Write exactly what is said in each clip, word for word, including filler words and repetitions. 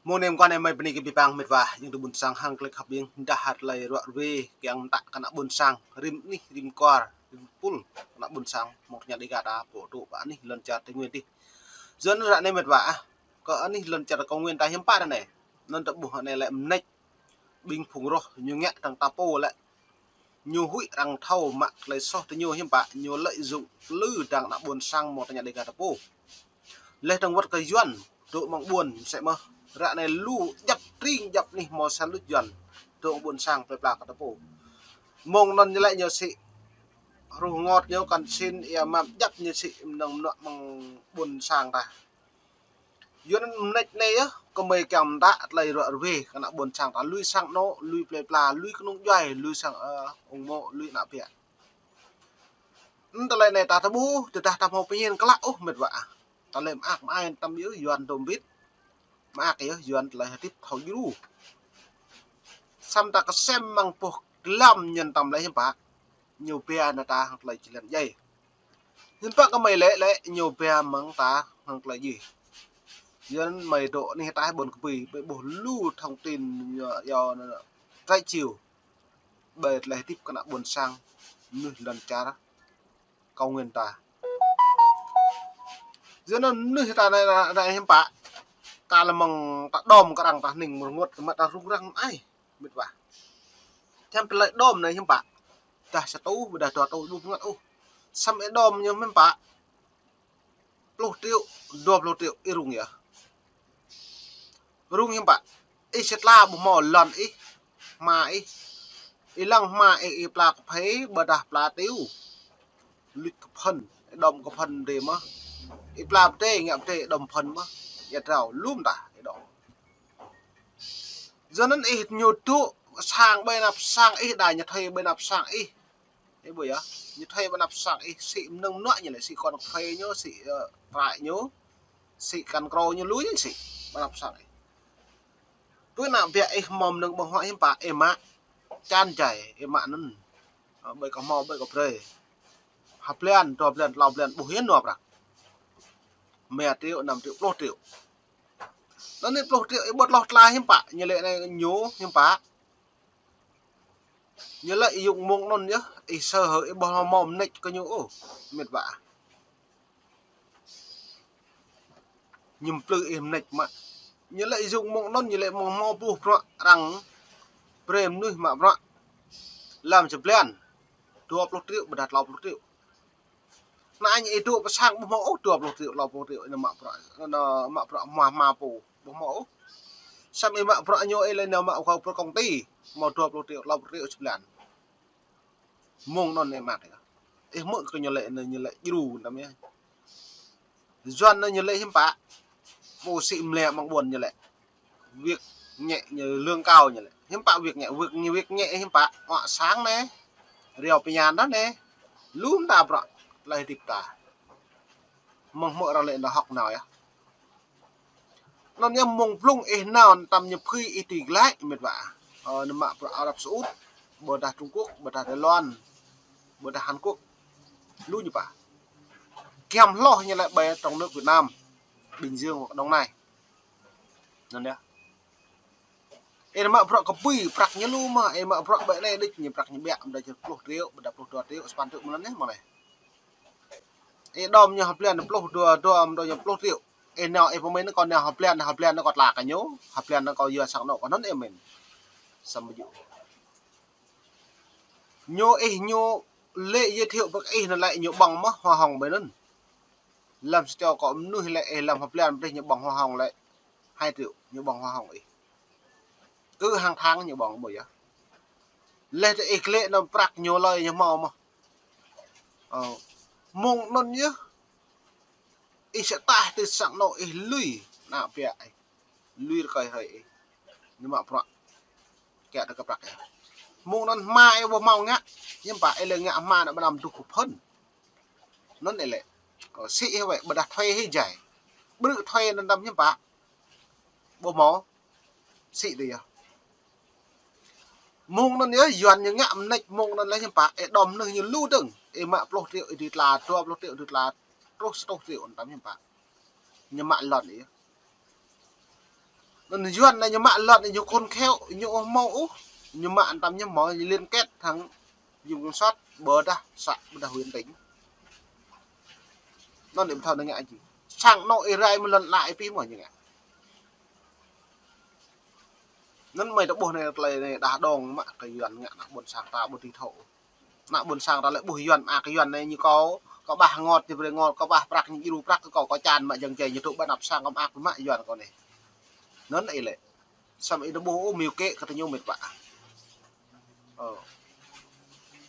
Mơ̆ng anai mơguah anai mơi bơni kơ abih bang met wa, ayŏng adơi ƀôn sang hăng klĕk khăp ƀing, dah hơt tơlơi ruă rơwe kiăng mơta kơ ană ƀôn sang, rĭm anih, rĭm kwar, rĭm pul, kơ ană ƀôn sang, mơ̆ng tơña Dega ta pô tŭ pơ anih lŏn čar Tây Nguyên adih. Yua anŭn ră anai met wa ah, kơ anih lŏn čar Tây Nguyên ta hiư̆m pă ră anai. Anŭn ta ƀuh anai lĕ mơneč ƀing phung roh ñu ngă tơ̆ng ta pô lĕ. Ñu huĭ arăng thâo mă tơlơi soh tơ ñu hiư̆m pă, ñu lợi dụng lư dăng ană ƀôn sang mơ̆ng tơña Dega ta pô. Laih dơ̆ng wơ̆t kơ Yuan, dŏ mơ̆ng ƀuôn mơsĕ mơh. Ră anai lu djăp tring djăp anih mơ̆ sa luč Yuan, dŏ mơ̆ng ƀôn sang plơi pla kơ ta pô. Mơ̆ng anŭn ñu lĕ ñu sĭ hruh rơngot ñu kăn sĭn ia mă djăp ñu sĭ mơnơ̆ng mơnuă mơ̆ng ƀôn sang ta. Yua anŭn mơneč anai yơh, kơ mơi kiăng mơta tơlơi ruă rơwe kơ ană ƀôn sang ta, lui sang anŏ, lui plơi pla, lui kơnung djuai, lui sang, ơ, ung mô̆, lui ană ƀiă. Anŭn tơlơi anai ta tơƀuh, tơdah ta hmâo pơñen klă ôh met wa ah. Tơlơi mơak mơai tăm yơh Yuan dŏ mbĭt. Mơak yơh Yuan tơlơi hơdip thâo djru. Samơ̆ ta kơsem mơ̆ng boh glăm ñen tăm lĕ hiư̆m pă. Ñu bia nao ta hăng tơlơi jơlan djai. Hiư̆m pă kơ mơi lĕ lĕ ñu bia mơ̆ng ta hăng tơlơi djai. Yua anŭn mơi dŏ anih ataih ƀôn kơbui, ƀơi ƀuh lu thông tin ñu, ñu, ñu, trái chiều. Ƀơi tơlơi hơdip kơ ană ƀôn sang, mơnuih lŏn čar Tây Nguyên ta. Yua anŭn mơnuih ta anai, anai, anai hiư̆m pă. Ta lĕ mơ̆ng ta đom kơ arăng ta hning rơngot kơ mă ta rŭng răng ai. Met wa. Čăm tơlơi đom anai hiư̆m pă. Dah sa rơtuh, ƀôdah dua rơtuh, ƀu pơngăt ôh. Samơ̆ ih đom ñu hiư̆m pă. Pluh triệu, dua pluh triệu, ih rŭng yơh. Rŭng hiư̆m pă. Ih sĭt la ƀu hmâo lŏn ih, hma ih. Ih lăng hma ih, ih pla kơphê, ƀôdah pla tiu. Luč kơ phŭn, ih đom kơ phŭn dê mơh. Ih pla pơdê, ngă pơdê, ih đom phŭn mơh. Ia drao, lŏm ta, ih đom. Yua anŭn ih ñu dŏ sang ƀơi anăp sang ih, đa ñu thuê ƀơi anăp sang ih. Ih ƀuh yơh, ñu thuê ƀơi anăp sang ih, sĭ mơnơ̆ng mơnuă ñu lĕ, sĭ kon kơphê ñu, sĭ, ơ, trại ñu, sĭ kăn krô ñu lui ñu sĭ ƀơi anăp sang ih. Tui ană ƀiă ih hmâo mơnơ̆ng ƀơ̆ng huă hiư̆m pă, ih mă čan djai, ih mă anŭn. Ơ, ƀơi kơ hmâo, ƀơi kơ brơi. Ha blan, dua blan, tlâo blan, ƀuh hiư̆m nao prăk. Mă triệu, năm triệu, pluh triệu. Anŭn anai pluh triệu, ih ƀuh tloh tla hiư̆m pă, ñu lĕ anai ñu hiư̆m pă. Ñu lĕ ih yŭk mơ̆ng anŭn yơh, ih sơ hơ ih ƀuh hmâo mơneč kơ ñu ôh, met wa. Ñu mplư ih mơneč mă. Ñu lĕ ih yŭk mơ̆ng anŭn, ñu lĕ mơ̆ng hmâo boh bruă arăng brơi mơnuih mă bruă. Lăm sa blan, dua pluh triệu, ƀôdah tlâo pluh triệu. Anai ñu ih dŏ pơ sang ƀu hmâo ôh dua pluh triệu, tlâo pluh triệu, ñu mă bruă, ñu mă bruă hma hma pô, ƀu hmâo ôh. Samơ̆ ih mă bruă ñu ih lĕ ñu mă kơ bruă công ty, hmâo dua pluh triệu, tlâo pluh triệu sa blan. Mơ̆ng anŭn ih mă yơh. Ih hmư̆ kơ ñu lĕ, ñu lĕ djru tăm yơh. Yuan anai ñu lĕ hiư̆m pă. Pô sĭ mlĕ mơ̆ng ƀôn ñu lĕ. Việc nhẹ ñu lương cao ñu lĕ. Hiư̆m pă việc nhẹ, việc, việc nhẹ hiư̆m pă. Mă sang anai. Riao pơñan dah anai. Lŏm ta bruă. Tơlơi hơdip ta. Mơ̆ng hmư̆ arăng lĕ nao hŏk nao yơh. Anŭn yơh mơ̆ng blung ih nao tăm ñu phui ih tui glaĭ met wa. Ơ, ñu mă bruă Arab Saudi, ƀôdah Trung Quốc, ƀôdah Đài Loan, ƀôdah Hàn Quốc. Lu ñu pă. Giăm hloh ñu lĕ ƀơi trong nước Việt Nam, Bình Dương hoặc Đồng Nai. Anŭn yơh. Ih mă bruă kơbui prăk ñu lu mơh, ih mă bruă ƀơi anai đôč ñu prăk ñu ƀiă, mơ̆ng anai pluh triệu, ƀôdah pluh dua triệu, sapăn triệu mơ̆ng anŭn yơh mơ̆ng anai. Ih đom ñu ha blan pluh dua, dua, mơ̆ng anai ñu pluh triệu. Ih nao, ih pơmĭn kơ nao ha blan, ha blan kơ tla kơ ñu, ha blan kơ yua sang anŏ kơ anŭn ih mĭn. Samơ̆ ƀu djơ̆. Ñu ih ñu lĕ giới thiệu brơi kơ ih anŭn lĕ ñu ƀơ̆ng mơh hoa hồng ƀơi anŭn. Lăm sa čô kơ mơnuih lĕ ih lăm ha blan brơi ñu ƀơ̆ng hoa hồng lĕ hai triệu, ñu ƀơ̆ng hoa hồng ih. Cứ hàng tháng ñu ƀơ̆ng ƀu djơ̆. Laih tơ ih klĕ anŭn prăk ñu lơi ñu hmâo mơh. Ơ, mơ̆ng anŭn yơh. Ih sĭt tah tơ sang anŏ ih lui, ană ƀiă ih. Lui rơkơi hrơi ih. Ñu mă bruă. Kiăng tơ kơ prăk ih. Mơ̆ng anŭn hma ih ƀu hmâo ngă. Hiư̆m pă ih lĕ ngă hma ană ƀơi anăm truh kơ phŭn. Anŭn ih lĕ. Ơ, sĭ ih wơ̆t, ƀôdah thuê ih djai. Brư̆ thuê anŭn tăm hiư̆m pă. Ƀu hmâo. Sĭ tơ yơh. Mơ̆ng anŭn yơh, Yuan ñu ngă mơneč mơ̆ng anŭn lĕ hiư̆m pă, ih đom mơnuih ñu lu dơ̆ng, ih mă pluh triệu, ih dưi tla, dua pluh triệu, dưi tla, truh sa rơtuh triệu, anŭn tăm hiư̆m pă. Ñu mă lŏn ih. Anŭn Yuan anai ñu mă lŏn anai ñu khôn khéo, ñu ƀu hmâo ôh. Ñu mă tăm ñu hmâo, ñu liên kết hăng Yung Kiên Sot, ƀôdah xã, ƀôdah huyện tỉnh. Anŭn đĭ thâo anai ngă či. Sang anŏ ih rai mơ̆ lŏn ala ih pih mơ̆ ñu ngă. Anŭn mơi ta ƀuh anai tơlơi anai đah đong mă kơ Yuan ngă ană ƀôn sang ta ƀu dưi thâo. Ană ƀôn sang ta lĕ ƀuh Yuan mơak Yuan anai ñu kâo, kâo ƀah rơngot ñu brơi rơngot, kâo ƀah prăk ñu djru prăk kơ kâo, kâo čan mă jơ̆ng jai ñu tŭ ƀơi anăp sang kâo mơak mă Yuan kâo anai. Anŭn ih lĕ. Samơ̆ ih ƀu ƀuh ôh mơyŭ kĕ kơ tơ ñu mĕt wa. Ơ.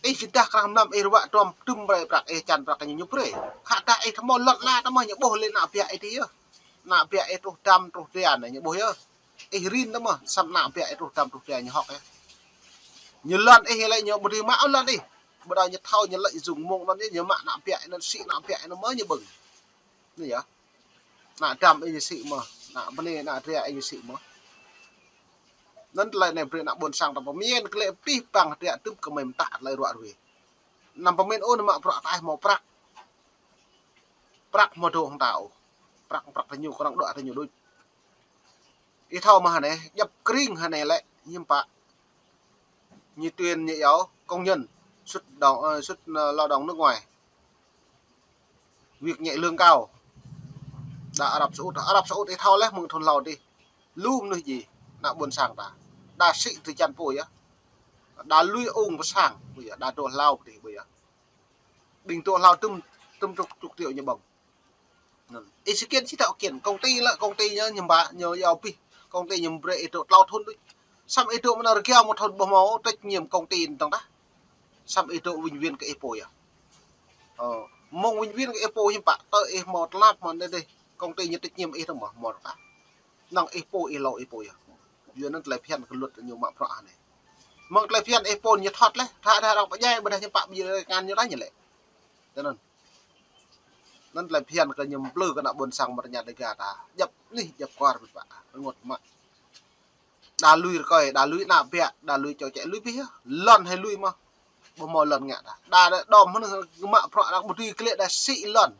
Ih či dah krah mlam ih ruă tuăm tŭm brơi prăk ih čan prăk ñu ñu brơi. Khă dah ih tơmâo lŏn ala tơmâo ñu ƀuh lĕ ană biă ih tơ yơh. Ană biă ih truh dăm truh dra anai ñu ƀuh yơh. Ih rin tơmâo samơ̆ ană biă ih truh dăm truh dra ñu hŏk yơh. Ñu lŏn ih lĕ ñu ƀu dưi mă ôh lŏn ih. Ƀôdah ñu thâo ñu lĕ dùng mông anŭn ñu mă ană biă ih anŭn sĭ ană biă ih anŭn mơ̆ ñu ƀơ̆ng. Anai yơh. Ană dăm ih ñu sĭ mơ̆, ană bơnai ană dra ih ñu sĭ mơ̆. Anŭn tơlơi anai brơi ană ƀôn sang ta pơmĭn kơ lĕ pih păng hơdră tŭm kơ mơi mơtă tơlơi ruă ruê. Anăm pơmĭn ôh anăm mă bruă taih hmâo prăk. Prăk hmâo dŏ hăng ta ôh. Prăk, prăk tơ ñu, kơnơ̆ng dŏ tơ ñu đôč. Ih thâo mơ̆ hơnai, djŏp kring hơnai lĕ, hiư̆m pă. Ñu tuyên ñu iâu công nhân xuất động, ơ, xuất, ơ, lao động nước ngoài. Việc nhẹ lương cao. Đa Arab Saudi, Arab Saudi ih thâo laih mơ̆ng thun hlâo adih. Lu mơnuih djai, ană ƀôn sang ta. Đa sĭ tơ čan pô yơh. Đa lui ung pơ sang, ƀu yơh, đa dŏ hlâo pơ adih, ƀu yơh. Ƀing dŏ hlâo tŭm, tŭm chục, chục triệu ñu ƀơ̆ng. Anŭn. Ih či kiăng či thâo kiăng, công ty lĕ, công ty ñu hiư̆m pă, ñu iâu pih, công ty ñu brơi ih dŏ klâo thun đôč. Samơ̆ ih dŏ mơnă rơgao một thun ƀu hmâo trách nhiệm công ty tơ̆ng tah. Samơ̆ ih dŏ vĩnh viễn kơ ih pô yơh. Ơ, mơ̆ng vĩnh viễn kơ ih pô hiư̆m pă, tơ ih hmâo tơlap hmâo anai dih, công ty ñu trách nhiệm ih tơ̆ng mơ̆, hmâo tah. Năng ih pô ih hlâo ih pô yơh. Yua anŭn tơlơi phiăn kơ luật ñu mă bruă anai. Mơ̆ng tơlơi phiăn ih pô ñu thot laih, tha dah arăng pơdjai, ƀôdah ñu pă ƀơi rơngan ñu laih ñu lĕ. Tơ anŭn. Anŭn tơlơi phiăn kơ ñu mplư kơ ană ƀôn sang mơ̆ tơña Dega ta. Djŏp anih djŏp kwar ƀĭt ƀă. Rơngot mă. Đa lui rơkơi, đa lui ană biă, đa lui čô čĕ lui pih yơh. Lŏn hơi lui mơ̆. Ƀu hmâo lŏn ngă ta. Đa, đa đom mơnuih mă bruă arăng ƀu dưi kơ lĕ đa sĭ lŏn.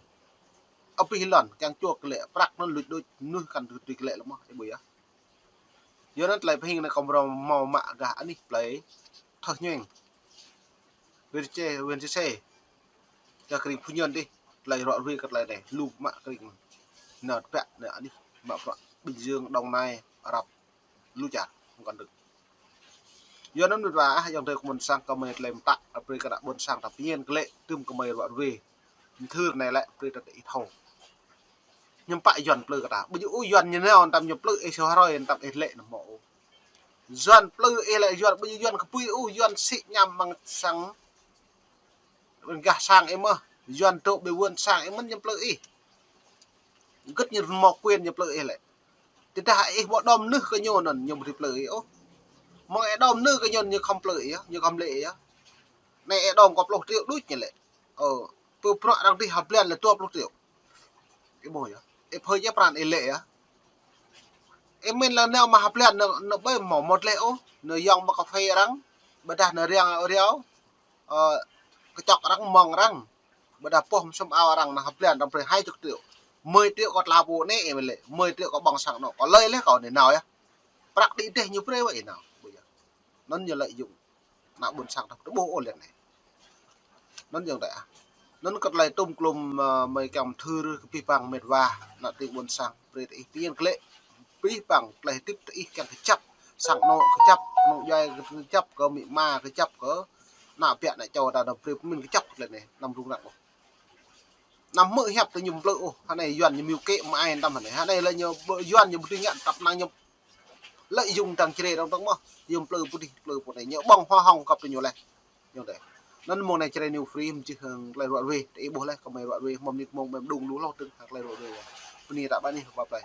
Abih lŏn, kiăng čuă kơ lĕ. Prăk anŭn luč đôč, mơnuih kăn dưi kơ lĕ lĕ mơ̆. Ih ƀuh yơh. Yua anŭn tơlơi pơhing anai kâo mrâo hmâo mă gah anih plơi Thơ Ñueng. Wên Sê, Wên Sê Sê. Gah kring Phú Nhuận adih. Tơlơi ruă ruê kơ tơlơi anai. Lu mă kring. Nao tơbiă nao anih. Mă bruă Bình Dương, Đồng Nai, Arab. Lu čar. Hơ̆ng kăn đưm. Yua anŭn mĕt wa ah, ayŏng adơi ƀôn sang kơ mơi tơlơi mơtă. Brơi kơ ană ƀôn sang ta pơmĭn kơ lĕ. Tŭm kơ mơi ruă ruê. Mơthưr anai lĕ. Brơi ta ih thâo. Hiư̆m pă Yuan mplư kơ ta. Ƀu djơ̆ ôh Yuan ñu nao tăm ñu mplư ih sô hrơi tăm ih lĕ nao mơ̆ ôh. Yuan mplư ih lĕ Yuan ƀu djơ̆ Yuan kơpui ôh, Yuan sĭ ñăm mơ̆ng sang. Ƀing gah sang ih mơ̆, Yuan dŏ ƀơi wơ̆n sang ih mơ̆n ñu mplư ih. Gĭt ñu mâo quyền ñu mplư ih lĕ. Tơdah ih ƀu đom mơnuih kơ ñu anŭn ñu ƀu dưi mplư ih ôh. Mơ̆ng ih đom mơnuih kơ ñu ñu khŏm mplư ih, ñu khŏm lĕ ih. Anai ih đom kơ pluh triệu đôč ñu lĕ. Ơ, pơ bruă arăng dih ha blan lĕ dua pluh triệu. Ih ƀuh yơh. Ih phơi yơh pran ih lĕ yơh. Ih mĭn lĕ nao mă ha blan nao, nao ƀơi hmâo mơ̆t lĕ ôh. Nao yŏng mă cà phê arăng. Ƀôdah nao riăng riao. Ơ, kơčŏk arăng mơ̆ng arăng. Ƀôdah pŏh mơsum ao arăng nao ha blan arăng brơi hai chục triệu. Mười triệu kơ tơlơi pô anai ih mĭn lĕ. Mười triệu kơ ƀơ̆ng sang anŏ. Kơ lơi lĕ kơ anai nao yơh. Prăk đĭ dêh ñu brơi wơ̆t ih nao. Ƀuh yơh. Anŭn ñu lợi dụng. Ană ƀôn sang ta ƀu ƀuh ôh lĕ anai. Anŭn yơh ta ah. Anŭn kơ tơlơi tŭm klum, ơ, mơi kiăng mơthưr kơ pih păng mĕt wa, ană tring ƀôn sang, brơi ta ih pơmĭn kơ lĕ. Pih păng tơlơi hơdip ta ih kiăng kơjăp, sang anŏ kơjăp, anŏ djuai kơjăp, kơ amĭ ama kơjăp, kơ ană biă ană čô ta anŭn brơi pơmĭn kơjăp kơ tơlơi anai, anăm rŭng răng ôh. Anăm hmư̆ hiăp tơ ñu mplư ôh, hơnai Yuan ñu mơyŭ kĕ mă ai tăm hơnai. Hơnai lĕ ñu, Yuan ñu ƀu dưi ngă tăp năng ñu lợi dụng tơ̆ng čre tơ̆ng tơ̆ng mơ̆, ñu mplư pơdih mplư pô anai, ñu ƀơ̆ng hoa hồng kơ tơ ñu laih. Ñu dêh. Anŭn mơ̆ng anai Jrai New Free mơčih hăng tơlơi ruă ruê, ta ih ƀuh laih kơ mơi ruă ruê, mơ̆n mơnit mông mơi mơđung lu hloh tơ̆ng hăng tơlơi ruă ruê. Bơni ta ƀă anih, bye bye.